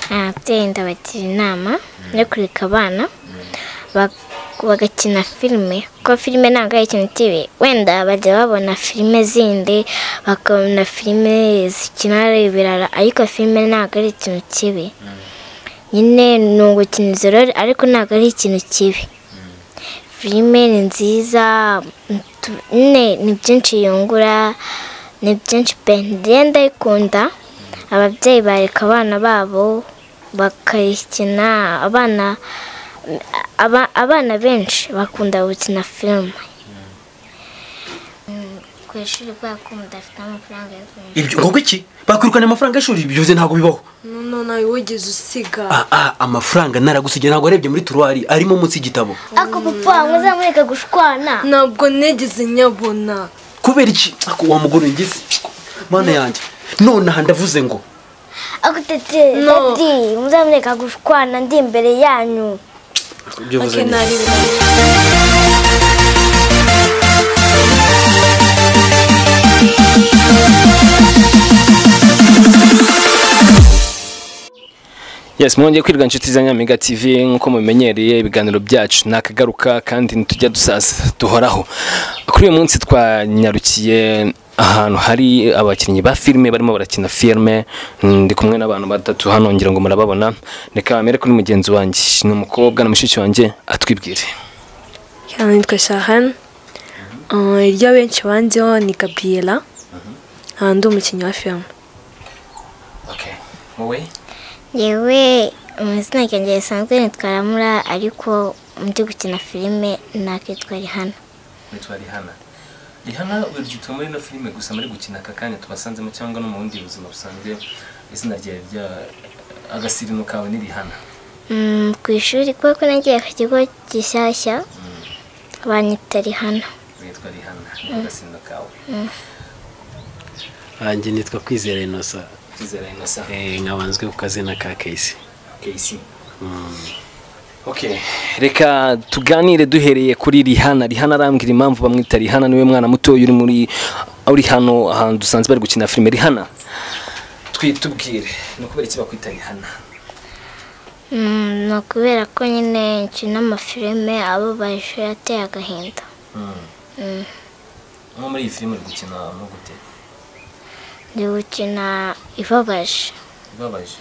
Ababyeyi ndabagira inama yo kureka abana bagakina filime, kuko filime ntabwo ari ikintu kibi. Wenda bajya babona filime zindi, bakabona filime zikina ari ibirara, ariko filime ntabwo ari ikintu kibi. Nyine ni ugukina izo rero, ariko ntabwo ari ikintu kibi. Filime ni nziza, nyine ni byinshi yungura, ni byinshi pe, njye ndayikunda. Ababyeyi bareka abana babo bakayikina, abana benshi bakunda gukina filime. Ku ishuri kubera ko mudafite amafaranga yo kwishyura. Ibyo ngo iki? Bakwirukana amafaranga y'ishuri, ibyo ntabwo bibaho. No nawe wigeze usiga. Amafaranga naragusigiye, ntabwo warebye muri turuwari arimo munsi y'igitabo. Ako papa muzamureka gushwana. Ntabwo nigeze nyabona. Kubera iki? Ako wa mugore ngize. Mana yanjye. None aha ndavuze ngo ako tete daddy muzamureka gushwana ndi imbere yanyu. Ibyo uvuze ni Yes, mwongeye kwirwa inshuti za Nyampinga TV nkuko mumenyereye ibiganiro byacu nakagaruka kandi ntitujya dusaza duhoraho. Kuri uyu munsi twanyarukiye ahantu hari abakinnyi ba filime barimo barakina filime. Ndi kumwe n'abantu batatu hano ngira ngo murababona. Reka mere kuri mugenzi wanjye, ni umukobwa na mushiki wanjye, atwibwire. Nitwa Shahan. Iryo benshi banziho ni Gabriela. Ndi umukinnyi wa filime. Okay. Wowe? Yewe amazina yanjye yasanzwe nitwa Ramura, ariko ndi gukina filime nakitwa Rihana. Nitwa Rihana. Rihana urjitwa muri no filime gusa muri gukina aka kanya tubasanzemo cyangwa no mu bundi buzima busanzwe izina ryawe rya agasirino kawe ni Rihana? Ku ishuri kuko nagiye ku kigo gishyashya banyita Rihana. Witwa Rihana agasirino kawe. Anjye nitwa Kwizera Innocent. Kwizera Innocent. Nkabanzwe ku kazina ka Casey. Casey. Okay, reka tuganire duhereye kuri Rihana. Rihana arambwira impamvu bamwita Rihana, niwe mwana muto uri muri uri hano ahantu dusanzwe bari gukina filime. Rihana, twitubwire ni ukubera iki bakwita Rihana? Ni ukubera ko nyine nkina amafilime ababaje ateye agahinda. Nko muri iyi filime uri gukina no gute? Ndi gukina ibabaje. Ibabaje?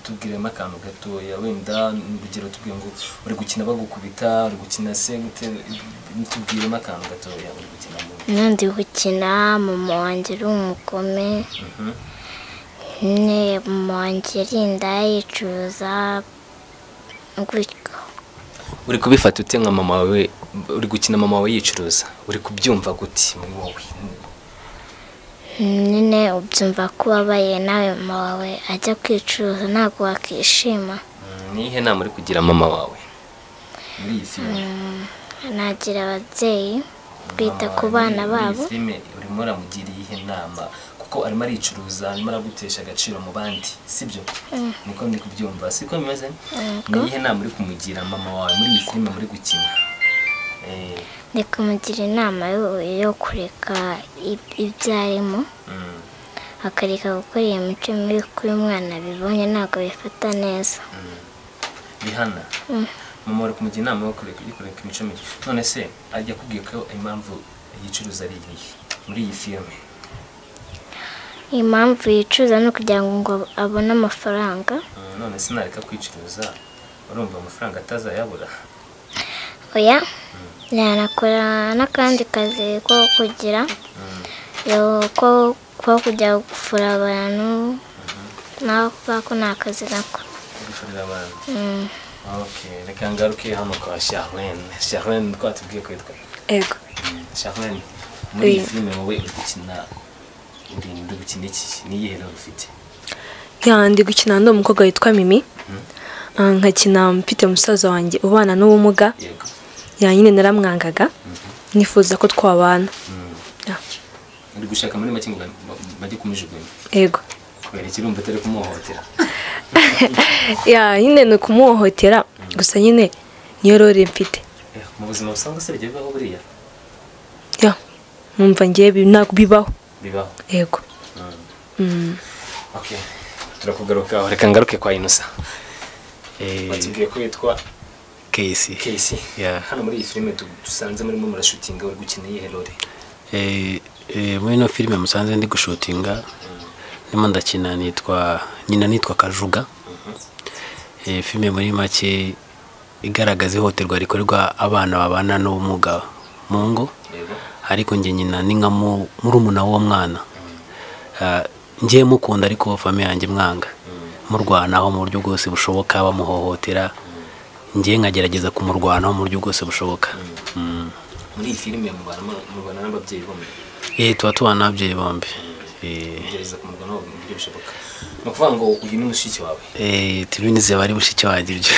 Tubwiremo akantu gatoya, wenda urugero tubwiye ngo uri gukina bagukubita, uri gukina se gute, tubwiremo akantu gatoya uri gukina mu. Ndi gukina mama wanjye ari umugome. Ne mama wanjye arinda yicuza gutyo. Uri kubifata ute nka mama wawe uri gukina mama wawe yicuruza? Uri kubyumva gute muri wowe? Nyine ubyumva ko ubabaye, nawe mama wawe ajya kwicuruza ntabwo wakishima. Nihe nama uri kugira mama wawe muri iyi filime? Nagira ababyeyi kwita ku bana babo. Filime urimo uramugira iyihe nama? Kuko arimo aricuruza, arimo aragutesha agaciro mu bandi, sibyo? Niko ndi kubyumva, siko bimeze? Niyihe nama uri kumugira mama wawe muri iyi filime muri gukina? Ndi kumugira inama yo kureka ibyo arimo, akareka gukora iyo mico mibi kuko uyu mwana abibonye ntabwo bifata neza. Rihana, mama uri kumugira inama yo kureka imico mibi. None se ajya akubwiye ko impamvu yicuruza ari iyihe muri iyi filime? Impamvu yicuruza ni ukugira ngo abone amafaranga. None se nareka kwicuruza urumva amafaranga atazayabura? Oya, yanakora n'akandi kazi ko kugira ko kujya gufura abantu, naho kuvuga ko nta kazi nako. Gufurira abantu. Okay, reka ngaruke hano kwa Charlene. Charlene twatubwiye ko yitwa? Ego. Charlene, muri iyi filime wowe uri gukina uri gukina iki? Ni iyihe role ufite? Ndi gukina ndi umukobwa witwa Mimi. Nkakina mfite musaza wanjye ubana n'ubumuga. Yego. Nyine naramwangaga nifuza ko twabana. Uri gushaka muri make ngo bajye kumujugunya? Ego. Kubera iki urumva atari kumuhohotera? Nyine ni ukumuhohotera gusa nyine niyo role mfite. Mu buzima busanzwe se bijya bibaho buriya? Numva ngiye ntabwo bibaho. Bibaho? Yego. Okay. Turakugaruka, reka ngaruke kwa Innocent. Batubwiye ko yitwa Casey. Casey. Yeah. Hano muri iyi filime dusanze murimo murashutinga, uri gukina iyihe role? Muri ino filime musanze ndi gushutinga, ndimo ndakina nitwa nyina, nitwa Kajuga. Filime muri make igaragaza ihohoterwa rikorerwa abana babana n'ubumuga mu ngo. Ariko njye nyina ni nka murumuna w'uwo mwana. Njye mukunda ariko famille yanjye mwanga, murwanaho mu buryo bwose bushoboka, bamuhohotera, njye nkagerageza kumurwanaho mu buryo bwose bushoboka. Muri iyi filime mubana n'ababyeyi bombi? Tuba tubana n'ababyeyi bombi. Gerageza kumurwanaho mu buryo bushoboka. Ni ukuvuga ngo uyu ni mushiki wawe? Tubinize bari mushiki wanjye ibyo.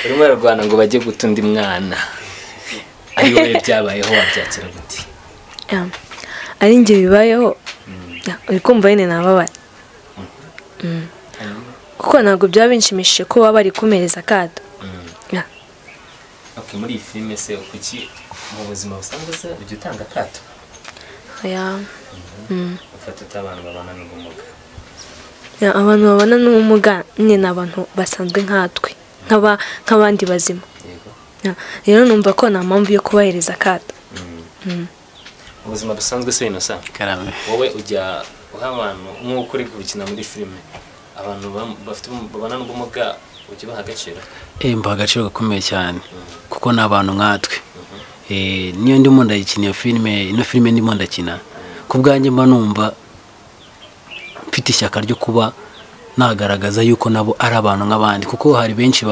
Urimo urarwana ngo bajye guta undi mwana, ari wowe byabayeho wabyakira gute? Ari njye bibayeho, uri kumva nyine nababara. Kuko ntabwo byaba binshimishije ko baba bari kumereza akato. Okay, muri iyi filime se kuki mu buzima busanzwe se ujya utanga akato? Oya. Ufata abantu babana n'ubumuga. Abantu babana n'ubumuga nyine ni abantu basanzwe nkatwe, nk'abandi bazima. Rero numva ko nta mpamvu yo kubahereza akato. Mu buzima busanzwe se Innocent, Karame, wowe ujya uha abantu nk'uko uri gukina muri filime, abantu bafite babana n'ubumuga ujya ubaha agaciro? Mbaha agaciro gakomeye cyane, kuko ni abantu nkatwe. Niyo ndimo ndayikina iyo filime, ino filime ndimo ndakina, ku bwanjye mba numva mfite ishyaka ryo kuba nagaragaza yuko nabo ari abantu nk'abandi, kuko hari benshi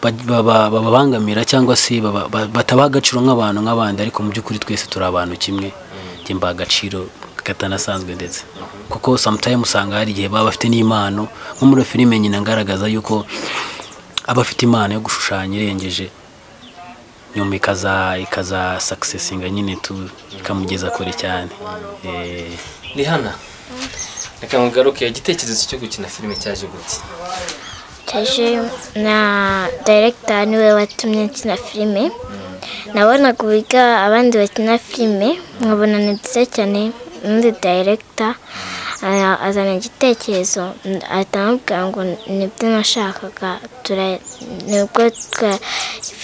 bababangamira cyangwa se batabaha agaciro nk'abantu nk'abandi, ariko mu by'ukuri twese turi abantu kimwe. Njye mbaha agaciro katanasanzwe, ndetse kuko sometimes usanga hari igihe baba bafite n'impano. Nko muri filime nyina ngaragaza yuko aba afite impano yo gushushanya irengeje, nyuma ikaza successinga nyine tu ikamugeza kure cyane. Rihana, reka mugaruke, igitekerezo cyo gukina filime cyaje gute? Cyaje na director niwe watumye nkina filime. Nabonaga uburyo abandi bakina filime nkabona ni byiza cyane. Undi director azana igitekerezo, ahita amubwira ngo nibyo nashakaga, nibwo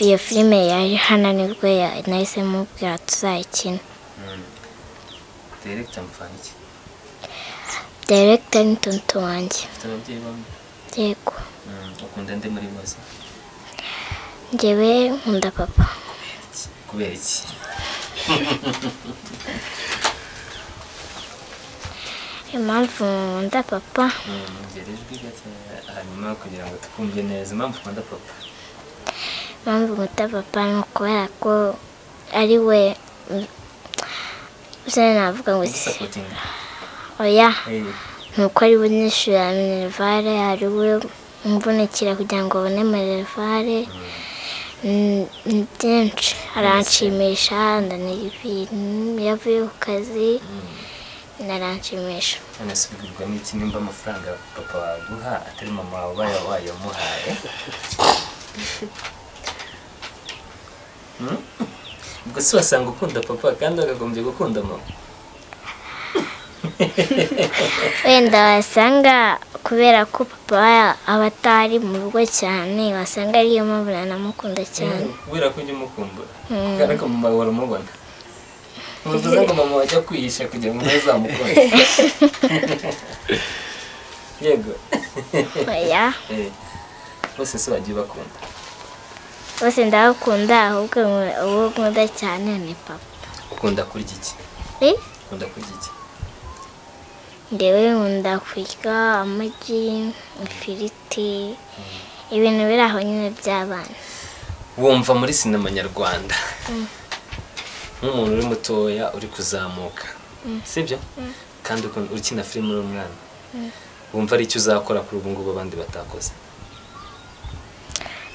iyo filime ya Rihana nibwo nahise mubwira tuzayikina. Director mufana iki? Director ni tonto wanjye. Ufite ababyeyi bombi? Yego. Ukunda nde muri bose? Njyewe nkunda papa. Kubera iki? Impamvu nkunda papa, Ngera ijwi gake hanyuma kugira ngo tukumve neza. Impamvu ukunda papa? Impamvu nkunda papa ni ukubera ko ari we navuga ngo oya, ni uko ari we unyishyurira minerivare, ari we umvunikira kugira ngo abone minerivare. Ni byinshi, aranshimisha, ndanira ibintu iyo avuye ku kazi, naranshimisha. None se ubwirwa n'iki nimba amafaranga papa waguha atari mama wawe wayamuhaye? Ubwo se wasanga ukunda papa kandi wakagombye gukunda mama? Wenda wasanga kubera ko papa aba atari mu rugo cyane, wasanga ariyo mpamvu nanamukunda cyane. Kubera ko ujya umukumbura, ariko mama wawe uramubona. Uvuze ngo mama wajya kwihisha kugira ngo ntazamukunde. Yego. Oya. Bose se wagiye bakunda? Bose ndabakunda, ahubwo uwo nkunda cyane ni papa. Ukunda kurya iki? Ukunda kurya iki? Njyewe nkunda kurya amagi, ifiriti, ibintu biri aho nyine by'abana. Wumva muri sinema nyarwanda nk'umuntu uri mutoya uri kuzamuka, sibyo? Kandi ukina filime uri umwana, wumva ari icyo uzakora kuri ubu ngubu abandi batakoze?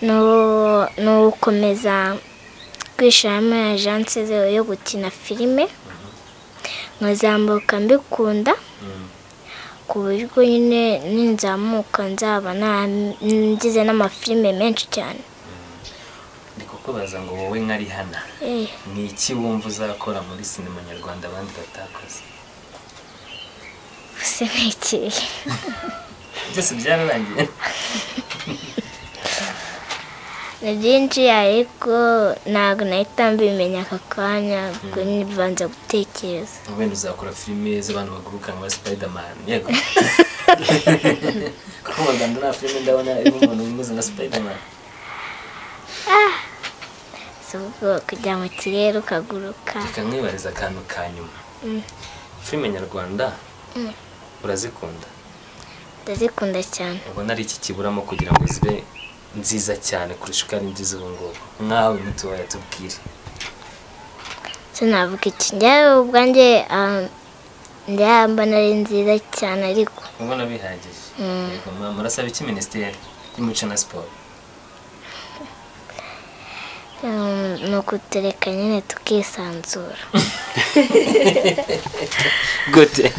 Ni ugukomeza kwishyiramo ajanse yo gukina filime, nkazamuka mbikunda, ku buryo nyine ninzamuka nzaba ngize n'amafilime menshi cyane. Ndi kukubaza ngo wowe nka Rihana, ni iki wumva uzakora muri sinema nyarwanda abandi batakoze? Gusa ni iki? Byose byararangiye. Ni byinshi ariko ntabwo nahita mbimenya aka kanya, ubwo nibanza gutekereza. Wenda uzakora filime z'abantu baguruka nka Spiderman. Yego. Kuko mu Rwanda nta filime ndabona irimo umuntu umeze nka Spiderman. Si ubwo kujya mu kirere ukaguruka. Reka nkwibarize akantu ka nyuma. Filime nyarwanda urazikunda? Ndazikunda cyane. Ubona ari iki kiburamo kugira ngo zibe nziza cyane kurusha uko ari nziza ubu ngubu? Nkawe mutoya tubwire. Sinavuga iki, njyewe ubwanjye mbona ari nziza cyane ariko ubona bihagije. Yego mama, murasaba iki minisiteri y'umuco na siporo? Ni ukutureka nyine tukisanzura. Gute?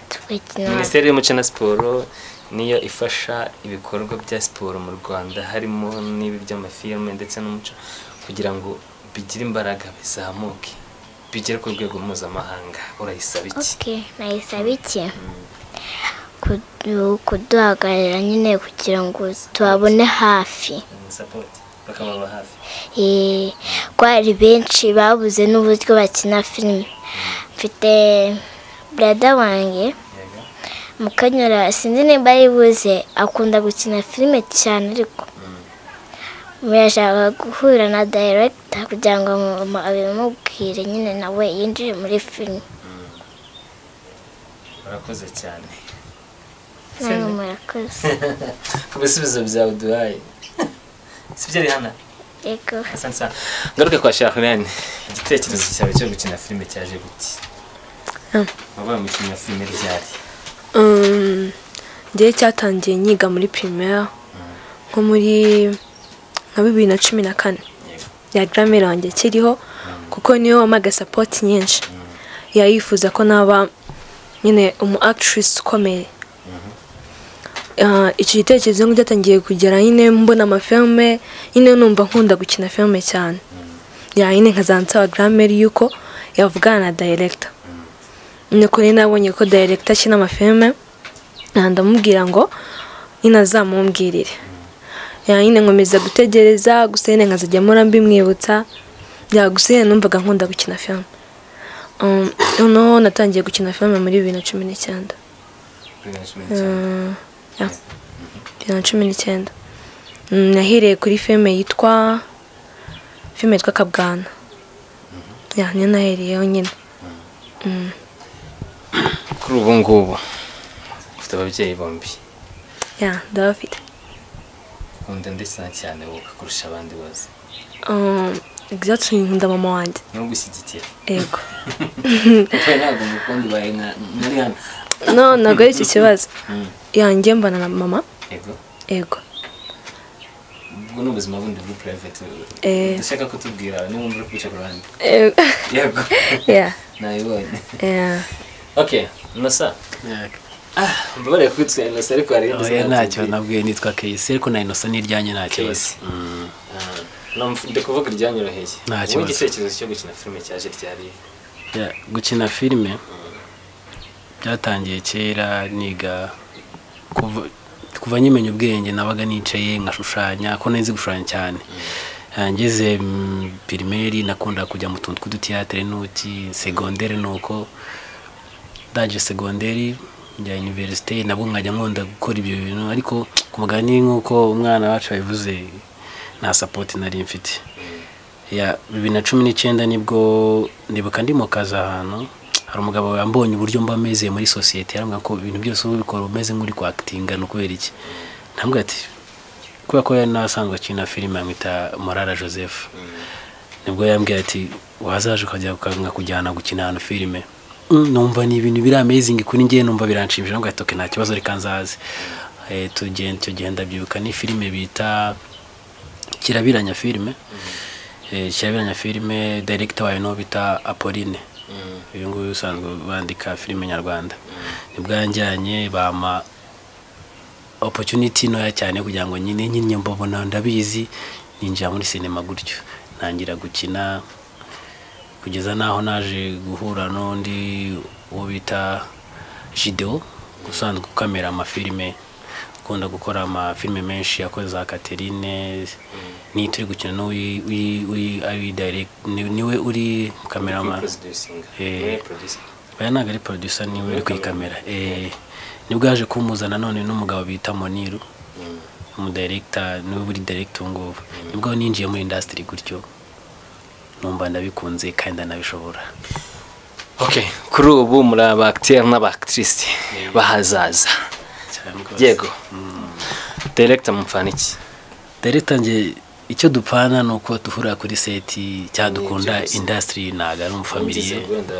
Tugakina. Minisiteri y'umuco na siporo niyo ifasha ibikorwa bya siporo mu Rwanda, harimo n'ibi by'amafilme ndetse n'umuco, kugira ngo bigire imbaraga bizamuke bigere ku rwego mpuzamahanga. Urayisaba iki? Okay, nayisaba iki? Kuduhagararira nyine kugira ngo tubabone hafi. Support bakababa hafi. Ko hari benshi babuze n'uburyo bakina filime. Mfite brother wanjye Mukanyura, sinzi nimba ari buze, akunda gukina filime cyane ariko yashaka guhura na director kugira ngo abimubwire nyine nawe yinjire muri filime. Murakoze cyane. Namwe murakoze. Ku bisubizo byawe uduhaye. Sibyo Rihanna? Yego. Asante sana. Ngaruke kwa Charlene, igitekerezo cyawe cyo gukina filime cyaje gute? Wabaye umukinnyi wa filime ryari? Njyewe cyatangiye nyiga muri primaire nko muri nka 2014. Ya grammaire wanjye kiriho kuko niyo wamaga support nyinshi. Yayifuza ko naba nyine umu actress ukomeye. Icyo gitekerezo ngo cyatangiye kugera nyine mbona amafilme, nyine numva nkunda gukina filme cyane. Ya nyine nkazansaba grammaire yuko yavugana na director. Nuko rero nabonye ko director akina amafilme, ndamubwira ngo nyine azamumbwirire. Ya nyine nkomeza gutegereza, gusa nyine nkazajya mpora mbimwibutsa. Ya gusa nyine numvaga nkunda gukina filme. Noneho natangiye gukina filme muri 2019. Ya 2019. Nahereye kuri filme yitwa Kabwana. Ya niyo nahereyeho nyine. Kuri ubu ngubu ufite ababyeyi bombi? Ya ndabafite. Ukunda ndetse cyane wowe kurusha abandi bose? Exactly, nkunda mama wanjye. Niwe ugushyigikira? Yego. Kuko ntabwo umukunda ubaye nka Rihanna. No, ntabwo ari icyo kibazo. Yanjye mbana na mama. Yego. Yego. Ubwo ni ubuzima bundi buri private. Dushaka kutubwira niba wumva uri kwica ku ruhande. Yego. Yeah. Nabibonye. Yeah. Okay, Innocent. Mbabarira kwitwa Innocent ariko hari indi zina. Ntacyo nabwiye, nitwa Keyisi ariko na Innocent niryanjye nta kibazo. Ndi kuvuga iryanyoroheye. Wowe igitekerezo cyo gukina filime cyaje ryari? Gukina filime byatangiye kera niga, kuva nkimenya ubwenge nabaga nicaye nkashushanya, ko nzi gushushanya cyane. Ngeze primaire nakunda kujya mu tuntu tw'udutiyatere n'uki, secondaire nuko ndangije secondaire njya université nabwo nkajya nkunda gukora ibyo bintu, ariko ku mugani nk'uko umwana wacu yabivuze nta support nari mfite. Ya 2019 nibwo ndibuka ndi mu kazi ahantu hari umugabo yambonye uburyo mba meze muri societe, yarambwira ko ibintu byose ubikora umeze nk'uri ku actinga no kubera iki. Ntambwira ati kubera ko yari nasanzwe akina filime amwita Morara Joseph. Nibwo yambwiye ati wazaje ukajya nkakujyana gukina ahantu filime. Numva ni ibintu biri amazing kuri njye, numva biranshimisha, nubwo ati okay nta kibazo reka nzaze. Tugenda byibuka ni filime bita Kirabiranya filime. Kirabiranya filime director wayo no bita Apolline. Uyu nguyu usanzwe bandika filime nyarwanda. Nibwo yanjyanye bama opportunity ntoya cyane kugira ngo nyine mbabona ndabizi, ninjira muri cinema gutyo ntangira gukina kugeza naho naje guhura n'undi uwo bita Jideo usanzwe ukamera amafilime, ukunda gukora amafilime menshi, yakoze za Catherine, ni turi gukina n'uwi direct, niwe uri cameraman. Oya, ntabwo ari producer, niwe uri kuri kamera. Nibwo yaje kumuzana none n'umugabo bita Moniru, umudirector, niwe uri director ubu ngubu. Nibwo ninjiye muri industry gutyo, numva ndabikunze kandi ndanabishobora. Okay, kuri ubu muri aba acteur n'aba actrice bahazaza. Cyane rwose. Yego. Director mupfana iki? Director nge icyo dupfana ni uko duhurira kuri set, cyadukunda industry, ntago ari umufamiliye. Wenda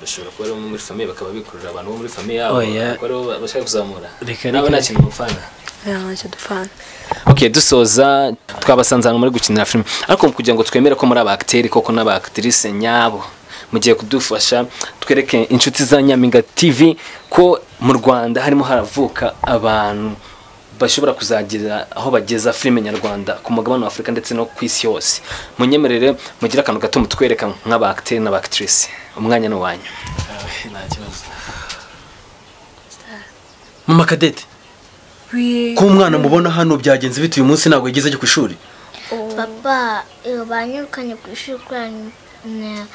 bashobora kuba ari muri famille bakaba bikurura abantu bo muri famille yabo, Oya. bakaba aribo bashaka kuzamura. Reka, Nawe reka. nta kintu mupfana. Oya, ntacyo dupfana. Okay, dusoza twabasanze ahantu muri gukinira filime, ariko kugira ngo twemere ko muri aba acteur koko n'aba actrice nyabo, mugiye kudufasha twereke inshuti za Nyampinga TV ko mu Rwanda harimo haravuka abantu bashobora kuzagira aho bageza filime nyarwanda ku mugabane wa Afurika ndetse no ku isi yose. Munyemerere mugire akantu gato mutwereka nk'aba acteur n'aba actrice. Umwanya ni uwanyu. Nta kibazo. Mama Cadette, ko umwana mubona hano byagenze bite uyu munsi, ntabwo yigeze ajya ku ishuri? Papa, iyo banyirukanye ku ishuri kubera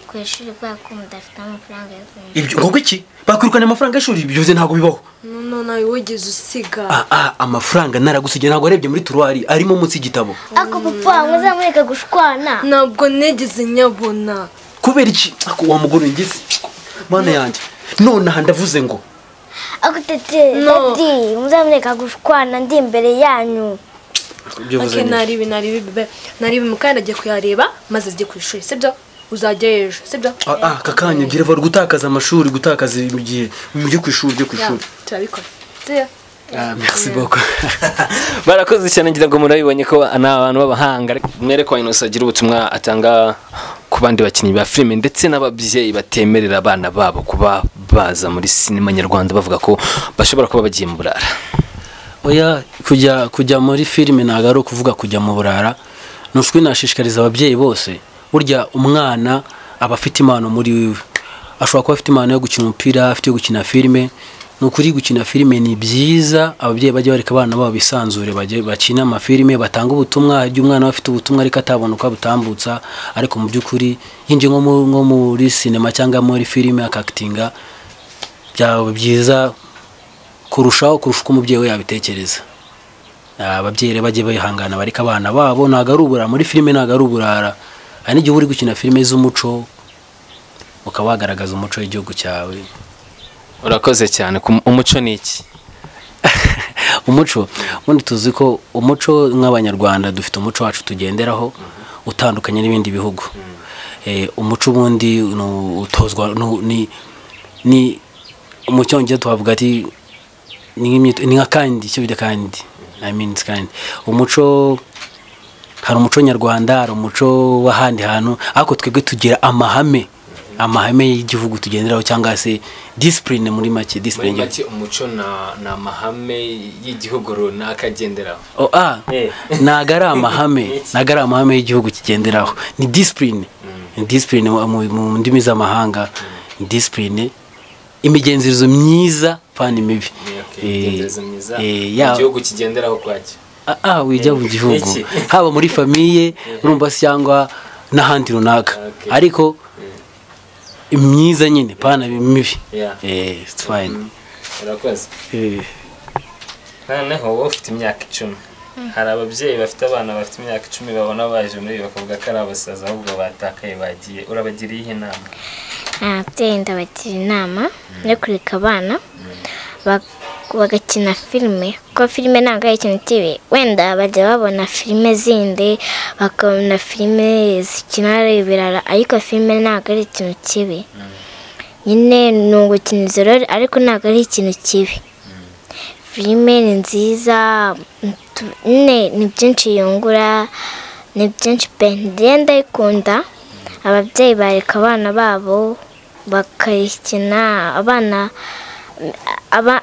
ku ishuri kubera ko mudafite amafaranga yo kwishyura. Ibyo ngo iki? Bakwirukanye amafaranga y'ishuri? Ibyo byose ntabwo bibaho. No, nawe wigeze usiga. Ah, amafaranga naragusigiye, ntabwo warebye muri tiroir, arimo munsi y'igitabo. Ako papa, muzamureka gushwana. Ntabwo nigeze nyabona. Kubera iki? Ako wa mugore ngize, mana yanjye, nonaha ndavuze ngo Ako tete, No. daddy, muzamureka gushwana ndi imbere yanyu. Ibyo uvuze Okay, ni naribi naribi bebe, naribi mukanya agiye kuyareba maze ajye ku ishuri, sibyo? Uzajya ejo, sibyo? Ah, aka kanya gira vuba, gutakaza amashuri, gutakaza igihe, mujye ku ishuri, ujye ku Ya, ishuri. turabikora. Sibyo? Ah, merci beaucoup. Barakoze cyane, ngira ngo murabibonye ko ni abantu b'abahanga. Mwere ko Innocent agira ubutumwa atanga ku bandi bakinnyi ba filime ndetse n'ababyeyi batemerera abana babo kuba baza muri sinema nyarwanda bavuga ko bashobora kuba bagiye mu burara. Oya, kujya muri filime ntabwo ari ukuvuga kujya mu burara. Ni ukuri nashishikariza ababyeyi bose, burya umwana aba afite impano muri we, ashobora kuba afite impano yo gukina umupira, afite iyo gukina filime. Ni ukuri gukina filime ni byiza, ababyeyi bajye bareka abana babo bisanzure, bajye bakina amafilime, batanga ubutumwa. Igihe umwana aba afite ubutumwa ariko atabona uko abutambutsa, ariko mu by'ukuri yinjiye nko muri sinema cyangwa muri filime akakitinga, byaba byiza kurushaho kurusha uko umubyeyi we yabitekereza. Ababyeyi rero bajye bihangana bareka abana babo, ntabwo ari uburara muri filime, ntabwo ari uburara. Hari n'igihe uba uri gukina filime z'umuco ukaba wagaragaza umuco w'igihugu cyawe. Urakoze cyane. Umuco ni iki? Umuco ubundi tuzi ko umuco nk'Abanyarwanda dufite umuco wacu tugenderaho utandukanye n'ibindi bihugu. Umuco ubundi utozwa ni mu Cyongereza twavuga ati ni nka kandi icyo bita kandi, I mean it's kind. Umuco, hari umuco nyarwanda, hari umuco w'ahandi hantu, ariko twebwe tugira amahame y'igihugu tugenderaho, cyangwa se discipline muri make, Muri discipline. make umuco ni amahame y'igihugu runaka agenderaho. Oh, ntago ari amahame, ntago ari amahame y'igihugu kigenderaho, ni discipline, ni discipline mu ndimi z'amahanga, ni discipline, imigenzereze myiza pani mibi. Imigenzereze myiza igihugu kigenderaho kwacyo. Ah, wijya mu gihugu, Iki? haba muri famille, urumva se, cyangwa n'ahandi runaka, ariko myiza nyine, pana mibi. It's fine. Urakoze. Noneho wowe ufite imyaka 10, hari ababyeyi bafite abana bafite imyaka 10 babona baje muri ibi bakavuga ko ari abasazi, ahubwo batakaye bagiye, urabagira iyihe nama? Ababyeyi ndabagira inama yo kureka abana bagakina filime, kuko filime ntabwo ari ikintu kibi. Wenda bajya babona filime zindi, bakabona filime zikina ari ibirara, ariko filime ntabwo ari ikintu kibi. Nyine ni ugukina izo role, ariko ntabwo ari ikintu kibi. Filime ni nziza, nyine ni byinshi yungura, ni byinshi pe, njyewe ndayikunda. Ababyeyi bareka abana babo bakayikina,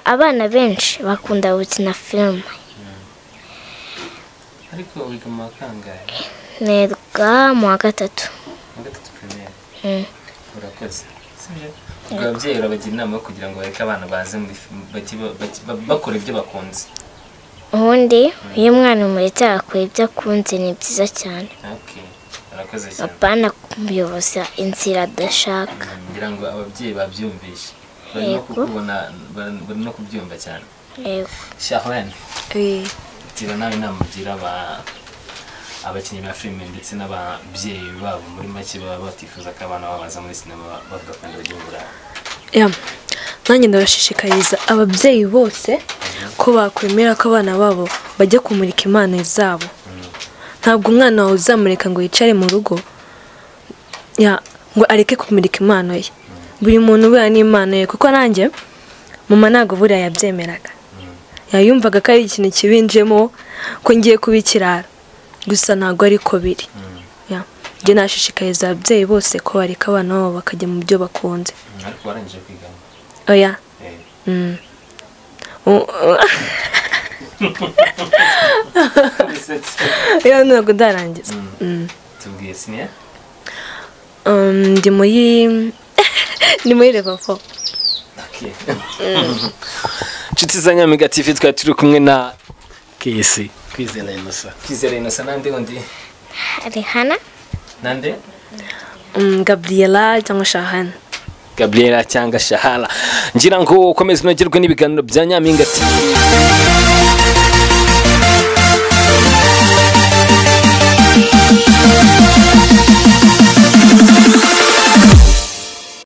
abana benshi bakunda gukina filime. Ariko wiga mu wa kangahe? Niga mu wa 3. Mu wa 3 primaire. Urakoze, sibyo? Ubwo ababyeyi urabagira inama yo kugira ngo bareke abana baze muri bakora ibyo bakunze. Ubundi iyo umwana umuretse agakora ibyo akunze ni byiza cyane. Okay, urakoze cyane. Apana kumuyoboza inzira adashaka. Ngira ngo ababyeyi babyumvishe, barimo kukubona, bari no kubyumva cyane. Yego. Charlene, gira nawe inama ugira abakinnyi ba filime ndetse n'ababyeyi babo muri make baba batifuza ko abana babo baza muri sinema bavuga ko bagiye mu Burayi. Nanjye ndabashishikariza ababyeyi bose ko bakwemera ko abana babo bajya kumurika impano zabo. Ntabwo umwana wawe uzamureka ngo yicare mu rugo ngo areke kumurika impano ye. Buri muntu buriya ni impano ye, kuko nanjye mama ntabwo buriya yabyemeraga. Yayumvaga ko ari ikintu kibinjemo ko ngiye kuba ikirara, gusa ntabwo ariko biri. Njye nashishikariza ababyeyi bose ko bareka abana babo bakajya mu byo bakunze. Ariko warangije kwiga? Oya. Ntabwo ndarangiza. Tubwiye siniya? Ndi muri level 4. Inshuti za Nyampinga TV, twari turi kumwe na KC Kwizera Innocent. Kwizera Innocent nande undi? Rihana. Nande? Gabriela cyangwa Shahana. Gabriela cyangwa Shahara. Ngira ngo ukomeze unogerwe n'ibiganiro bya Nyampinga TV.